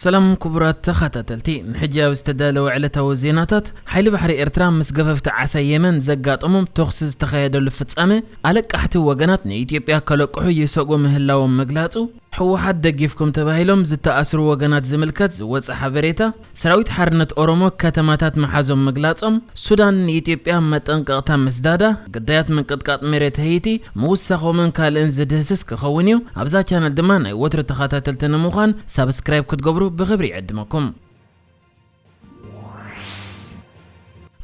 ሰላም ክቡራት ተኸታተልቲ፣ ንሕጂ ኣብ ዝተዳለወ ዕለታዊ ዜናታት፣ ሓይሊ ባሕሪ ኤርትራ ምስ ገፈፍቲ ዓሳ የመን ዘጋጠሞም ተኹሲ ዝተኻየደሉ ፍጻመ፣ ኣለቃሕቲ ወገናት ንኢትዮጵያ ከለቅሑ ይሰግኡ ምህላዎም ምግላጹ፣ ህወሓት ደጊፍኩም ተባሂሎም ዝተኣስሩ ወገናት ዝምልከት ዝወጸ ሓበሬታ፣ ሰራዊት ሓርነት ኦሮሞ ከተማታት ምሓዞም ምግላጾም፣ ሱዳን ንኢትዮጵያ መጠንቀቕታ ምስዳዳ፣ ግዳያት ምንቅጥቃጥ መሬት ሃይቲ ምውሳኾምን ካልእን ዝድህስስ ክኸውን እዩ። ኣብዛ ቻነል ድማ ናይ ወትሩ ተኸታተልቲ ንምዃን ሳብስክራይብ ክትገብሩ ብኽብሪ ይዕድመኩም።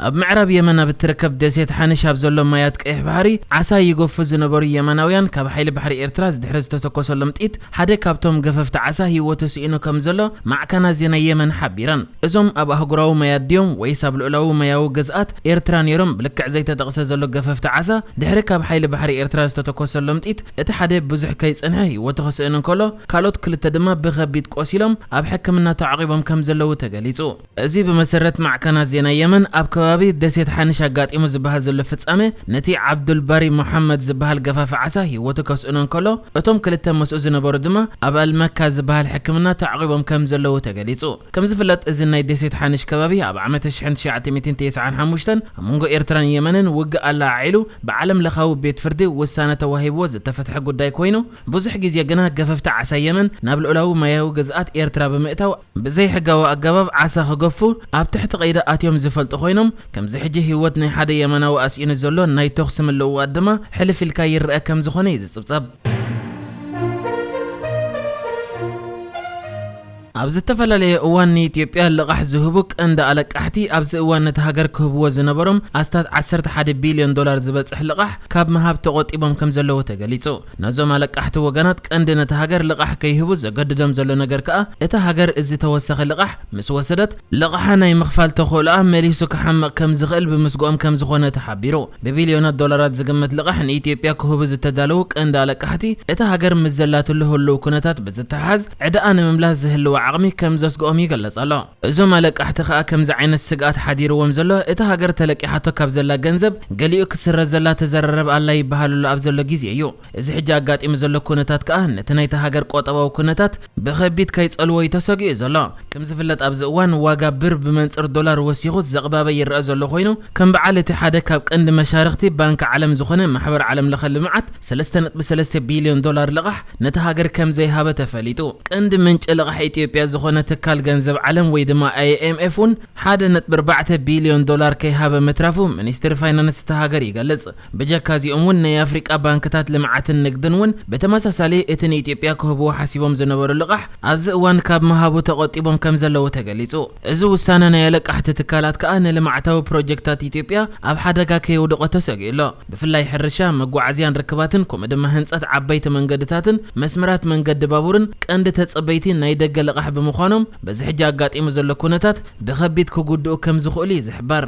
ኣብ ምዕራብ የመን ኣብ እትርከብ ደሴት ሓንሽ ኣብ ዘሎ ማያት ቀይሕ ባሕሪ ዓሳ ይገፉ ዝነበሩ የመናውያን ካብ ሓይሊ ባሕሪ ኤርትራ ዝድሕሪ ዝተተኮሰሎም ጥይት ሓደ ካብቶም ገፈፍቲ ዓሳ ህይወቱ ስኢኑ ከም ዘሎ ማዕከናት ዜና የመን ሓቢረን። እዞም ኣብ ኣህጉራዊ ማያት ድዮም ወይስ ኣብ ልኡላዊ ማያዊ ግዝኣት ኤርትራ ነይሮም ብልክዕ ዘይተጠቕሰ ዘሎ ገፈፍቲ ዓሳ ድሕሪ ካብ ሓይሊ ባሕሪ ኤርትራ ዝተተኮሰሎም ጥይት እቲ ሓደ ብዙሕ ከይጸንሐ ህይወቱ ክስእን እንከሎ ካልኦት ክልተ ድማ ብኸቢድ ቆሲሎም ኣብ ሕክምና ተዓቒቦም ከም ዘለዉ ተገሊጹ። እዚ ብመሰረት ማዕከናት ዜና የመን ኣብ ከባቢ ደሴት ሓንሽ ኣጋጢሙ ዝበሃል ዘሎ ፍጻመ ነቲ ዓብዱልባሪ መሓመድ ዝበሃል ገፋፊ ዓሳ ህይወቱ ከስእኖ እንከሎ እቶም ክልተ ምስኡ ዝነበሩ ድማ ኣብ ኣልመካ ዝበሃል ሕክምና ተዓቒቦም ከም ዘለዉ ተገሊጹ። ከም ዝፍለጥ እዚ ናይ ደሴት ሓንሽ ከባቢ ኣብ ዓመት ሽሕን ትሽዓተ ሚእትን ተስዓን ሓሙሽተን ኣብ መንጎ ኤርትራን የመንን ውግእ ኣለዓዒሉ ብዓለም ለኻዊ ቤት ፍርዲ ውሳነ ተዋሂብዎ ዝተፈትሐ ጉዳይ ኮይኑ ብዙሕ ግዜ ግና ገፈፍቲ ዓሳ የመን ናብ ልኡላዊ ማያዊ ግዝኣት ኤርትራ ብምእታው ብዘይሕጋዊ ኣገባብ ዓሳ ክገፉ ኣብ ትሕቲ ቀይዲ ኣትዮም ዝፈልጡ ኮይኖም፣ ከምዚ ሕጂ ህይወት ናይ ሓደ የመናዊ ኣስኢኑ ዘሎ ናይ ተኹሲ ምልውዋጥ ድማ ሕልፍ ኢልካ ይረአ ከም ዝኾነ እዩ ዝጽብጸብ። ኣብ ዝተፈላለየ እዋን ንኢትዮጵያ ልቓሕ ዝህቡ ቀንዲ ኣለቃሕቲ ኣብዚ እዋን ነቲ ሃገር ክህብዎ ዝነበሮም ኣስታት ዓሰርተ ሓደ ቢልዮን ዶላር ዝበጽሕ ልቓሕ ካብ ምሃብ ተቖጢቦም ከም ዘለዉ ተገሊጹ። ነዞም ኣለቃሕቲ ወገናት ቀንዲ ነቲ ሃገር ልቓሕ ከይህቡ ዘገድዶም ዘሎ ነገር ከኣ እታ ሃገር እዚ ተወሳኺ ልቓሕ ምስ ወሰደት ልቓሓ ናይ ምኽፋል ተኽእሎኣ መሊሱ ክሓምቕ ከም ዝኽእል ብምስግኦም ከም ዝኾነ ተሓቢሩ። ብቢልዮናት ዶላራት ዝግመት ልቓሕ ንኢትዮጵያ ክህቡ ዝተዳለዉ ቀንዲ ኣለቃሕቲ እታ ሃገር ምስ ዘላትሉ ህልው ኩነታት ብዝተሓዝ ዕዳኣ ንምምላስ ዝህልዋ ዓቕሚ ከም ዘስግኦም ይገልጽ ኣሎ። እዞም ኣለቃሕቲ ከኣ ከምዚ ዓይነት ስግኣት ሓዲርዎም ዘሎ እታ ሃገር ተለቂሓቶ ካብ ዘላ ገንዘብ ገሊኡ ክስረዘላ ትዘራረብ ኣላ ይበሃል ኣሎ ኣብ ዘሎ ግዜ እዩ። እዚ ሕጂ ኣጋጢሙ ዘሎ ኩነታት ከኣ ነቲ ናይታ ሃገር ቆጠባዊ ኩነታት ብኸቢድ ከይጸልዎ እዩ ተሰጊኡ ዘሎ። ከም ዝፍለጥ ኣብዚ እዋን ዋጋ ብር ብመንጽር ዶላር ወሲኹ ዘቕባበ ይረኣ ዘሎ ኮይኑ ከም በዓል እቲ ሓደ ካብ ቀንዲ መሻርኽቲ ባንክ ዓለም ዝኾነ ማሕበር ዓለም ለኸ ልምዓት ሰለስተ ነጥቢ ሰለስተ ቢልዮን ዶላር ልቓሕ ነቲ ሃገር ከም ዘይሃበ ተፈሊጡ። ቀንዲ ምንጪ ልቓሕ ኢትዮጵያ ዝኾነ ትካል ገንዘብ ዓለም ወይ ድማ ኣይኤምኤፍ እውን ሓደ ነጥቢ ኣርባዕተ ቢልዮን ዶላር ከይሃበ ምትራፉ ሚኒስትሪ ፋይናንስ እታ ሃገር ይገልጽ። ብጀካ እዚኦም እውን ናይ ኣፍሪቃ ባንክታት ልምዓትን ንግድን እውን ብተመሳሳሊ እቲ ንኢትዮጵያ ክህብዎ ሓሲቦም ዝነበሩ ልቓሕ ኣብዚ እዋን ካብ ምሃቡ ተቖጢቦም ከም ዘለዉ ተገሊጹ። እዚ ውሳነ ናይ ኣለቃሕቲ ትካላት ከኣ ንልምዓታዊ ፕሮጀክታት ኢትዮጵያ ኣብ ሓደጋ ከየውድቖ ተሰጊኡ ኣሎ። ብፍላይ ሕርሻ፣ መጓዓዝያን ርክባትን ከምኡ ድማ ህንጸት ዓበይቲ መንገድታትን መስመራት መንገዲ ባቡርን ቀንዲ ተጸበይቲ ናይ ደገ ልቓሕ ብምዃኖም በዚ ሕጂ ኣጋጢሙ ዘሎ ኩነታት ብኸቢድ ክጉድኡ ከም ዝኽእሉ እዩ ዝሕበር።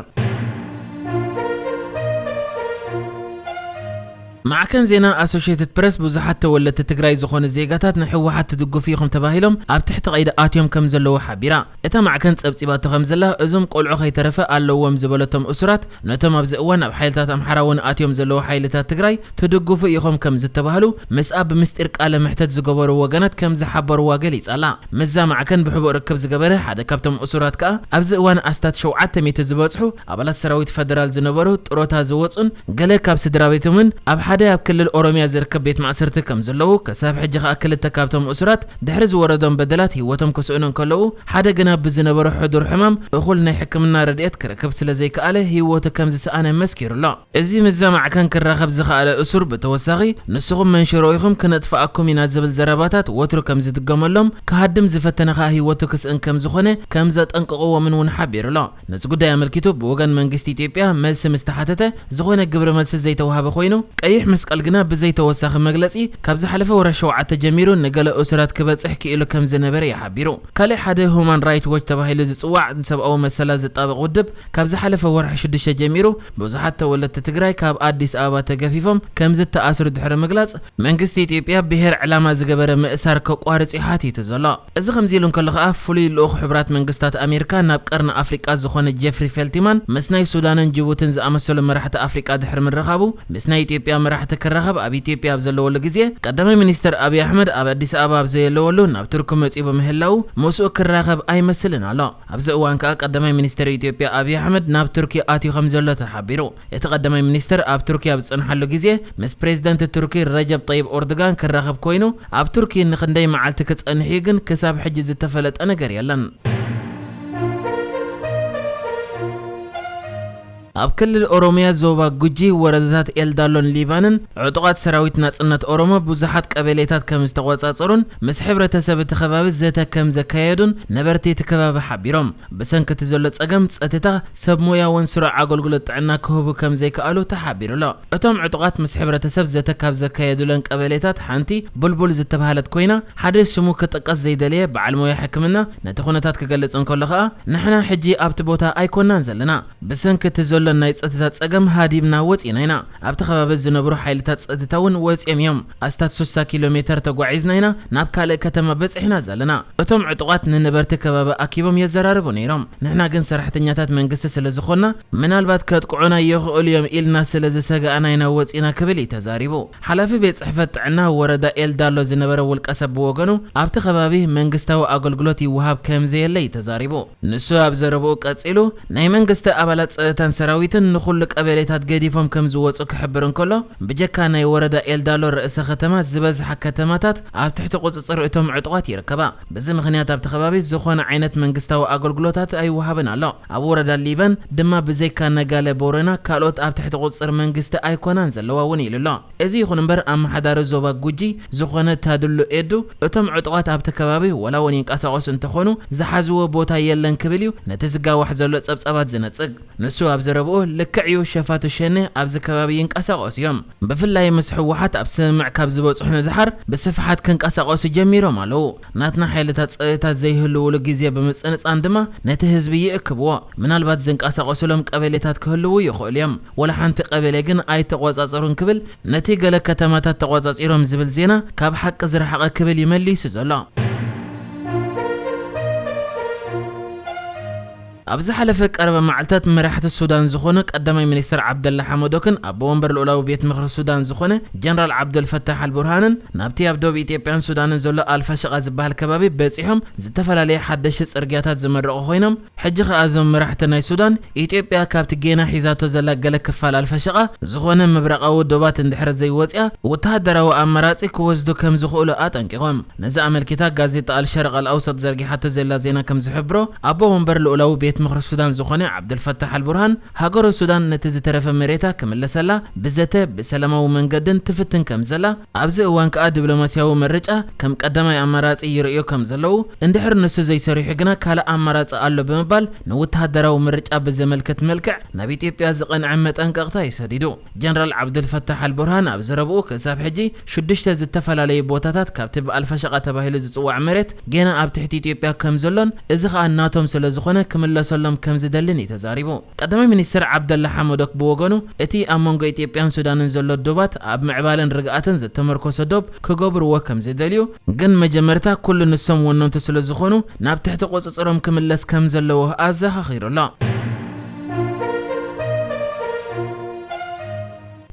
ማዕከን ዜና ኣሶሽየትድ ፕረስ ብዙሓት ተወለድቲ ትግራይ ዝኾኑ ዜጋታት ንህወሓት ትድግፉ ኢኹም ተባሂሎም ኣብ ትሕቲ ቀይዲ ኣትዮም ከም ዘለዉ ሓቢራ። እታ ማዕከን ጸብጺባቶ ከም ዘላ እዞም ቆልዑ ከይተረፈ ኣለዎም ዝበለቶም እሱራት ነቶም ኣብዚ እዋን ኣብ ሓይልታት ኣምሓራ እውን ኣትዮም ዘለዉ ሓይልታት ትግራይ ትድግፉ ኢኹም ከም ዝተባህሉ ምስኣ ብምስጢር ቃለ መሕተት ዝገበሩ ወገናት ከም ዝሓበርዋ ገሊጻ ኣላ። ምስዛ ማዕከን ብሕቡእ ርክብ ዝገበረ ሓደ ካብቶም እሱራት ከኣ ኣብዚ እዋን ኣስታት ሸውዓተ ሚእቲ ዝበጽሑ ኣባላት ሰራዊት ፈደራል ዝነበሩ ጥሮታ ዝወጹን ገለ ካብ ስድራ ቤቶምን ኣብ ሓደ ኣብ ክልል ኦሮሚያ ዝርከብ ቤት ማእሰርቲ ከም ዘለዉ ክሳብ ሕጂ ከኣ ክልተ ካብቶም እሱራት ድሕሪ ዝወረዶም በደላት ህይወቶም ክስእኑ እንከለዉ ሓደ ግና ብዝነበሮ ሕዱር ሕማም እኹል ናይ ሕክምና ረድኤት ክረክብ ስለ ዘይከኣለ ህይወቱ ከም ዝሰኣነ መስኪሩ ኣሎ። እዚ ምስዛ ማዕከን ክራኸብ ዝኸኣለ እሱር ብተወሳኺ ንስኹም መንሽሮ ኢኹም ክነጥፍኣኩም ኢና ዝብል ዘረባታት ወትሩ ከም ዝድገመሎም ክሃድም ዝፈተነ ከኣ ህይወቱ ክስእን ከም ዝኾነ ከም ዘጠንቀቕዎምን እውን ሓቢሩ ኣሎ። ነዚ ጉዳይ ኣመልኪቱ ብወገን መንግስቲ ኢትዮጵያ መልሲ ምስ ተሓተተ ዝኾነ ግብረ መልሲ ዘይተዋሃበ ኮይኑ ቀይሕ መስቀል ግና ብዘይተወሳኺ መግለጺ ካብ ዝሓለፈ ወርሒ ሸውዓተ ጀሚሩ ንገለ እሱራት ክበጽሕ ክኢሉ ከም ዝነበረ እዩ ሓቢሩ። ካልእ ሓደ ሁማን ራይት ዎች ተባሂሉ ዝጽዋዕ ንሰብኣዊ መሰላት ዝጣበቕ ውድብ ካብ ዝሓለፈ ወርሒ ሽዱሽተ ጀሚሩ ብዙሓት ተወለድቲ ትግራይ ካብ ኣዲስ ኣበባ ተገፊፎም ከም ዝተኣስሩ ድሕሪ ምግላጽ መንግስቲ ኢትዮጵያ ብሄር ዕላማ ዝገበረ ምእሳር ከቋርጽ እዩ ሓቲቱ ዘሎ። እዚ ከምዚ ኢሉ እንከሎ ከኣ ፍሉይ ልኡኽ ሕቡራት መንግስታት ኣሜሪካ ናብ ቀርኒ ኣፍሪቃ ዝኾነ ጀፍሪ ፌልቲማን ምስ ናይ ሱዳንን ጅቡትን ዝኣመሰሉ መራሕቲ ኣፍሪቃ ድሕሪ ምርኻቡ ምስ ናይ ኢትዮጵያ ጥራሕቲ ክራኸብ ኣብ ኢትዮጵያ ኣብ ዘለወሉ ግዜ፣ ቀዳማይ ሚኒስትር ኣብይ ኣሕመድ ኣብ ኣዲስ ኣበባ ኣብ ዘየለወሉ ናብ ቱርኪ መጺኡ ብምህላው ምስኡ ክራኸብ ኣይመስልን ኣሎ። ኣብዚ እዋን ከኣ ቀዳማይ ሚኒስትር ኢትዮጵያ ኣብይ ኣሕመድ ናብ ቱርኪ ኣትዩ ከም ዘሎ ተሓቢሩ። እቲ ቀዳማይ ሚኒስትር ኣብ ቱርኪ ኣብ ዝጸንሓሉ ግዜ ምስ ፕሬዝደንት ቱርኪ ረጀብ ጠይብ ኦርዶጋን ክራኸብ ኮይኑ፣ ኣብ ቱርኪ ንኽንደይ መዓልቲ ክጸንሕ እዩ ግን ክሳብ ሕጂ ዝተፈለጠ ነገር የለን። ኣብ ክልል ኦሮሚያ ዞባ ጉጂ ወረዳታት ኤልዳሎን ሊባንን ዕጡቓት ሰራዊት ናጽነት ኦሮሞ ብዙሓት ቀበሌታት ከም ዝተቖጻጸሩን ምስ ሕብረተሰብ እቲ ከባቢ ዘተ ከም ዘካየዱን ነበርቲ እቲ ከባቢ ሓቢሮም። ብሰንኪ እቲ ዘሎ ጸገም ጸጥታ ሰብ ሞያ እውን ስሩዕ ኣገልግሎት ጥዕና ክህቡ ከም ዘይከኣሉ ተሓቢሩ ኣሎ። እቶም ዕጡቓት ምስ ሕብረተሰብ ዘተ ካብ ዘካየዱለን ቀበሌታት ሓንቲ ቡልቡል ዝተባህለት ኮይና፣ ሓደ ስሙ ክጥቀስ ዘይደለየ በዓል ሞያ ሕክምና ነቲ ኩነታት ክገልጽ እንከሎ ከኣ፣ ንሕና ሕጂ ኣብቲ ቦታ ኣይኮናን ዘለና። ብሰንኪ እቲ ዘሎ ናይ ጸጥታ ጸገም ሃዲምና ወጺና ኢና። ኣብቲ ከባቢ ዝነብሩ ሓይልታት ጸጥታ እውን ወጺኦም እዮም። ኣስታት ስሳ ኪሎ ሜተር ተጓዒዝና ኢና ናብ ካልእ ከተማ በጺሕና ዘለና። እቶም ዕጡቓት ንነበርቲ ከባቢ ኣኪቦም የዘራርቡ ነይሮም። ንሕና ግን ሰራሕተኛታት መንግስቲ ስለ ዝኾንና፣ ምናልባት ከጥቅዑና ይኽእሉ እዮም ኢልና ስለ ዝሰጋእና ኢና ወጺና ክብል እዩ ተዛሪቡ። ሓላፊ ቤት ጽሕፈት ጥዕና ወረዳ ኤልዳሎ ዝነበረ ውልቀሰብ ብወገኑ፣ ኣብቲ ከባቢ መንግስታዊ ኣገልግሎት ይወሃብ ከም ዘየለ እዩ ተዛሪቡ። ንሱ ኣብ ዘረብኡ ቀጺሉ፣ ናይ መንግስቲ ኣባላት ጸጥታን ሰራዊትን ንኹሉ ቀበሌታት ገዲፎም ከም ዝወጹ ክሕብር እንከሎ፣ ብጀካ ናይ ወረዳ ኤልዳሎ ርእሰ ከተማ ዝበዝሓ ከተማታት ኣብ ትሕቲ ቁጽጽር እቶም ዕጡቓት ይርከባ። በዚ ምኽንያት ኣብቲ ከባቢ ዝኾነ ዓይነት መንግስታዊ ኣገልግሎታት ኣይወሃብን ኣሎ። ኣብ ወረዳ ሊበን ድማ ብዘይካ ነጋለ ቦረና ካልኦት ኣብ ትሕቲ ቁጽጽር መንግስቲ ኣይኮናን ዘለዋ እውን ኢሉ ኣሎ። እዚ ይኹን እምበር ኣመሓዳሪ ዞባ ጉጂ ዝኾነ ታድሉ ኤዱ እቶም ዕጡቓት ኣብቲ ከባቢ ወላ እውን ይንቀሳቐሱ እንተኾኑ ዝሓዝዎ ቦታ የለን ክብል እዩ ነቲ ዝጋዋሕ ዘሎ ጸብጻባት ዝነጽግ። ንሱ ኣብ ዘረብኡ ልክዕ እዩ ሸፋቱ ሸኔ ኣብዚ ከባቢ ይንቀሳቐሱ እዮም። ብፍላይ ምስ ህወሓት ኣብ ስምምዕ ካብ ዝበጽሑ ንድሓር ብስፍሓት ክንቀሳቐሱ ጀሚሮም ኣለዉ። ናትና ሓይልታት ጸጥታ ዘይህልውሉ ግዜ ብምጽንጻን ድማ ነቲ ህዝቢ ይእክብዎ። ምናልባት ዝንቀሳቐሱሎም ቀበሌታት ክህልዉ ይኽእሉ እዮም። ወላ ሓንቲ ቀበሌ ግን ኣይተቖጻጸሩን ክብል ነቲ ገለ ከተማታት ተቖጻጺሮም ዝብል ዜና ካብ ሓቂ ዝረሓቐ ክብል እዩ መሊሱ ዘሎ። ኣብ ዝሓለፈ ቀረባ መዓልታት መራሕቲ ሱዳን ዝኾኑ ቀዳማይ ሚኒስትር ዓብደላ ሓመዶክን ኣቦ ወንበር ልኡላዊ ቤት ምኽሪ ሱዳን ዝኾነ ጀነራል ዓብደልፈታሕ ኣልቡርሃንን ናብቲ ኣብ ደቡብ ኢትዮጵያን ሱዳንን ዘሎ ኣልፋሽቃ ዝበሃል ከባቢ በጺሖም ዝተፈላለየ ሓደሽቲ ጽርግያታት ዝመረቑ ኮይኖም፣ ሕጂ ኸኣ እዞም መራሕቲ ናይ ሱዳን፣ ኢትዮጵያ ካብቲ ጌና ሒዛቶ ዘላ ገለ ክፋል ኣልፋሽቃ ዝኾነ ምብራቓዊ ዶባት እንድሕር ዘይወጽያ፣ ወተሃደራዊ ኣማራጺ ክወስዱ ከም ዝኽእሉ ኣጠንቂቖም። ነዚ ኣመልኪታ ጋዜጣ ኣልሸርቕ ኣልኣውሰጥ ዘርጊሓቶ ዘላ ዜና ከም ዝሕብሮ፣ ኣቦ ወንበር ልኡላዊ ቤት ምኽሪ ሱዳን ዝኾነ ዓብደልፈታሕ ኣልቡርሃን፣ ሃገሩ ሱዳን ነቲ ዝተረፈ መሬታ ክምለሰላ ብዘተ ብሰላማዊ መንገድን ትፍትን ከም ዘላ፣ ኣብዚ እዋን ከኣ ዲፕሎማስያዊ ምርጫ ከም ቀዳማይ ኣማራጺ ይርእዩ ከም ዘለዉ፣ እንድሕር ንሱ ዘይሰሪሑ ግና ካልእ ኣማራጺ ኣሎ ብምባል ንወተሃደራዊ ምርጫ ብዘመልክት መልክዕ ናብ ኢትዮጵያ ዝቐንዐ መጠንቀቕታ እዩ ሰዲዱ። ጀነራል ዓብዱልፈታሕ ኣልቡርሃን ኣብ ዘረብኡ፣ ክሳብ ሕጂ ሽዱሽተ ዝተፈላለዩ ቦታታት ካብቲ ብኣልፋሸቃ ተባሂሉ ዝጽዋዕ መሬት ጌና ኣብ ትሕቲ ኢትዮጵያ ከም ዘሎን፣ እዚ ኸኣ ናቶም ስለ ዝኾነ ክምለሰሎም ከም ዝደልን እዩ ተዛሪቡ። ቀዳማይ ሚኒስትር ዓብደላ ሓመዶክ ብወገኑ፣ እቲ ኣብ መንጎ ኢትዮጵያን ሱዳንን ዘሎ ዶባት ኣብ ምዕባለን ርግኣትን ዝተመርኮሰ ዶብ ክገብርዎ ከም ዝደልዩ፣ ግን መጀመርታ ኩሉ ንሶም ወነንቲ ስለ ዝኾኑ ናብ ትሕቲ ቁጽጽሮም ክምለስ ከም ዘለዎ ኣዘኻኺሩ ኣሎ።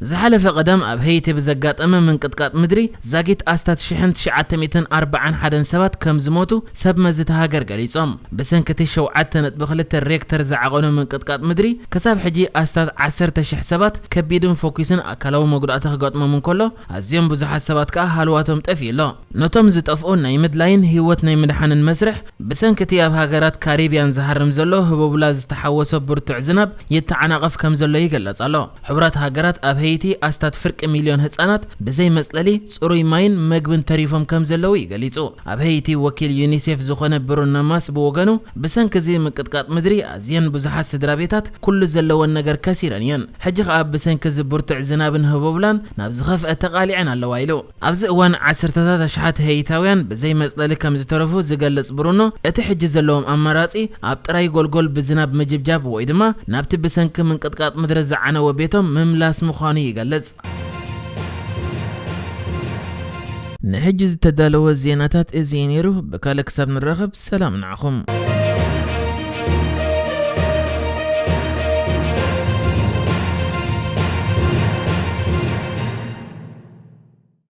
ዝሓለፈ ቀዳም ኣብ ሄይቲ ብዘጋጠመ ምንቅጥቃጥ ምድሪ ዛጊት ኣስታት ሽሕን ትሽዓተ ሚእትን ኣርባዓን ሓደን ሰባት ከም ዝሞቱ ሰብ መዚ እታ ሃገር ገሊጾም። ብሰንኪ እቲ ሸውዓተ ነጥቢ ክልተ ሬክተር ዝዓቐኖ ምንቅጥቃጥ ምድሪ ክሳብ ሕጂ ኣስታት ዓሰርተ ሽሕ ሰባት ከቢድን ፈኲስን ኣካላዊ መጉዳእቲ ክገጥሞም እንከሎ፣ ኣዝዮም ብዙሓት ሰባት ከኣ ሃልዋቶም ጠፊኡ ኣሎ። ነቶም ዝጠፍኡ ናይ ምድላይን ህይወት ናይ ምድሓንን መስርሕ ብሰንኪ እቲ ኣብ ሃገራት ካሪብያን ዝሃርም ዘሎ ህቦብላ ዝተሓወሶ ብርቱዕ ዝናብ ይተዓናቐፍ ከም ዘሎ ይግለጽ ኣሎ። ሕቡራት ሃገራት ኣብ ሄይቲ ኣስታት ፍርቂ ሚልዮን ህጻናት ብዘይ መጽለሊ፣ ጽሩይ ማይን መግብን ተሪፎም ከም ዘለዉ እዩ ገሊጹ። ኣብ ሄይቲ ወኪል ዩኒሴፍ ዝኾነ ብሩኖ ማስ ብወገኑ፣ ብሰንኪ እዚ ምንቅጥቃጥ ምድሪ ኣዝየን ብዙሓት ስድራ ቤታት ኩሉ ዘለወን ነገር ከሲረን እየን። ሕጂ ኸኣ ብሰንኪ እዚ ብርቱዕ ዝናብን ህቦብላን ናብ ዝኸፍአ ተቓሊዐን ኣለዋ ኢሉ። ኣብዚ እዋን ዓሰርተታት ኣሽሓት ሄይታውያን ብዘይ መጽለሊ ከም ዝተረፉ ዝገልጽ ብሩኖ፣ እቲ ሕጂ ዘለዎም ኣማራጺ ኣብ ጥራይ ጎልጎል ብዝናብ ምጅብጃብ ወይ ድማ ናብቲ ብሰንኪ ምንቅጥቃጥ ምድሪ ዝዓነወ ቤቶም ምምላስ ምዃኑ ይገልጽ። ንሕጂ ዝተዳለወ ዜናታት እዚ እዩ ነይሩ። ብካልእ ክሳብ ንራኸብ ሰላም ንዓኹም።